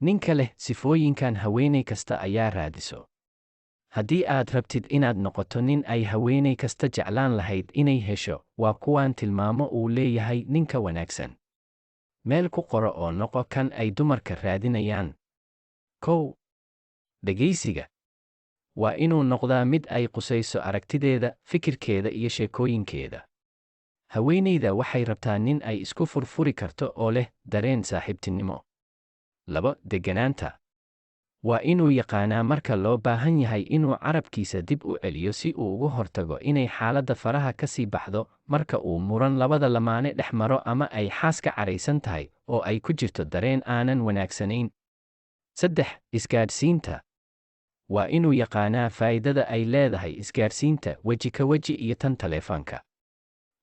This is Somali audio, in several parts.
Ninka leh sifooyinkan haweeney kasta ayaa raadiso. Haddii aad rabtid inaad noqoto nin ay haweeney kasta jeclaan lahayd inay hesho, waa kuwaan tilmaamo uu leeyahay ninka wanaagsan. Meel ku qoro oo noqo kan ay dumarka raadinayaan. 1. Dhegaysiga. Waa inuu noqdaa mid ay qusayso aragtideeda, fikirkeeda iyo sheekooyinkeeda. Haweeneyda waxay rabtaa nin ay isku furfuri karto oo leh dareen saaxiibtinimo. 2. Degganaanta. Waa inuu yaqaanaa marka loo baahan yahay inuu carabkiisa dib u celiyo si uu uga hortago inay xaaladda faraha ka sii baxdo marka uu muran labada lamaane dhex maro ama ay xaaska caraysan tahay oo ay ku jirto dareen aanan wanaagsanayn. 3. Isgaadhsiinta. Waa inuu yaqaanaa faa'iidada ay leedahay isgaadhsiinta weji ka weji iyo tan taleefanka.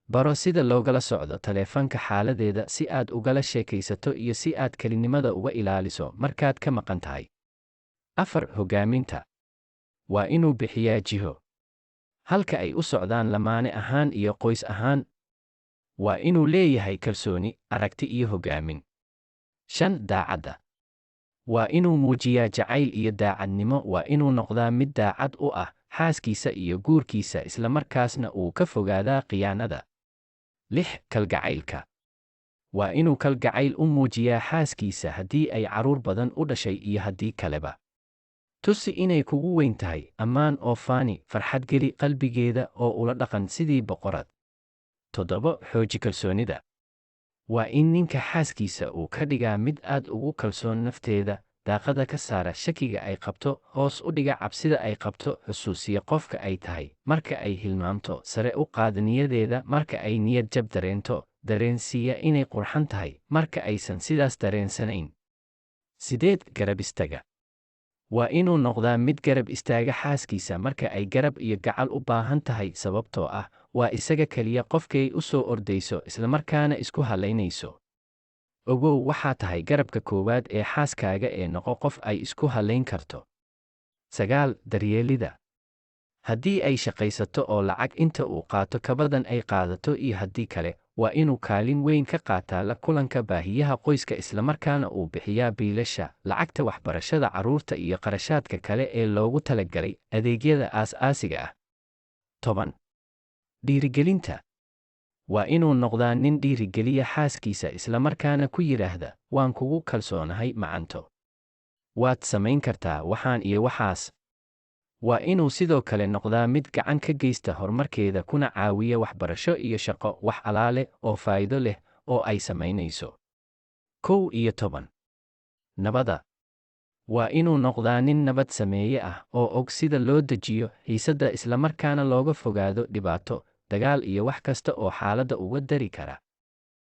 Baro sida loogala socdo taleefanka xaaladeeda si aad ugala sheekaysato iyo si aad kelinimada uga ilaaliso markaad ka maqan tahay. 4. Hoggaaminta. Waa inuu bixiyaa jiho. Halka ay u socdaan lamaane ahaan iyo qoys ahaan. Waa inuu leeyahay kalsooni, aragti iyo hoggaamin. 5. Daacadda. Waa inuu muujiyaa jacayl iyo daacadnimo. Waa inuu noqdaa mid daacad u ah xaaskiisa iyo guurkiisa, islamarkaasna uu ka fogaadaa khiyaanada. 6. Kalgacaylka. Waa inuu kalgacayl u muujiyaa xaaskiisa haddii ay carruur badan u dhashay iyo haddii kaleba. Tusi inay kugu weyn tahay, ammaan oo faani, farxad geli qalbigeeda oo ula dhaqan sidii boqorad. 7. Xooji kalsoonida. Waa in ninka xaaskiisa uu ka dhigaa mid aad ugu kalsoon nafteeda, daaqada ka saara shakiga ay qabto, hoos u dhiga cabsida ay qabto, xusuusiya qofka ay tahay marka ay hilmaamto, sare u qaada niyadeeda marka ay niyad jab dareento, dareensiiya inay qurxan tahay marka aysan sidaas dareensanayn. 8. Garab istaga. Waa inuu noqdaa mid garab istaaga xaaskiisa marka ay garab iyo gacal u baahan tahay, sababtoo ah waa isaga kaliya qofkay u soo ordayso islamarkaana isku halaynayso. Ogow, waxaa tahay garabka koowaad ee xaaskaaga ee noqo qof ay isku halayn karto. 9. Daryeelida. Haddii ay shaqaysato oo lacag inta uu qaato kabadan ay qaadato iyo haddii kale, waa inuu kaalin weyn ka qaataa la kulanka baahiyaha qoyska islamarkaana uu bixiyaa biilasha, lacagta waxbarashada carruurta iyo qarashaadka kale ee loogu talagalay adeegyada aas-aasiga ah. 10. Dhiirigelinta. Waa inuu noqdaa nin dhiirigeliya xaaskiisa islamarkaana ku yidhaahda, waan kugu kalsoonahay macanto. Waad samayn kartaa waxaan iyo waxaas. Waa inuu sidoo kale noqdaa mid gacan ka geysta horumarkeeda kuna caawiya waxbarasho iyo shaqo wax alaale oo faa'iido leh oo ay samaynayso. 11. Nabada. Waa inuu noqdaa nin nabad sameeye ah oo og sida loo dejiyo xiisadda islamarkaana looga fogaado dhibaato, dagaal iyo wax kasta oo xaaladda uga dari kara.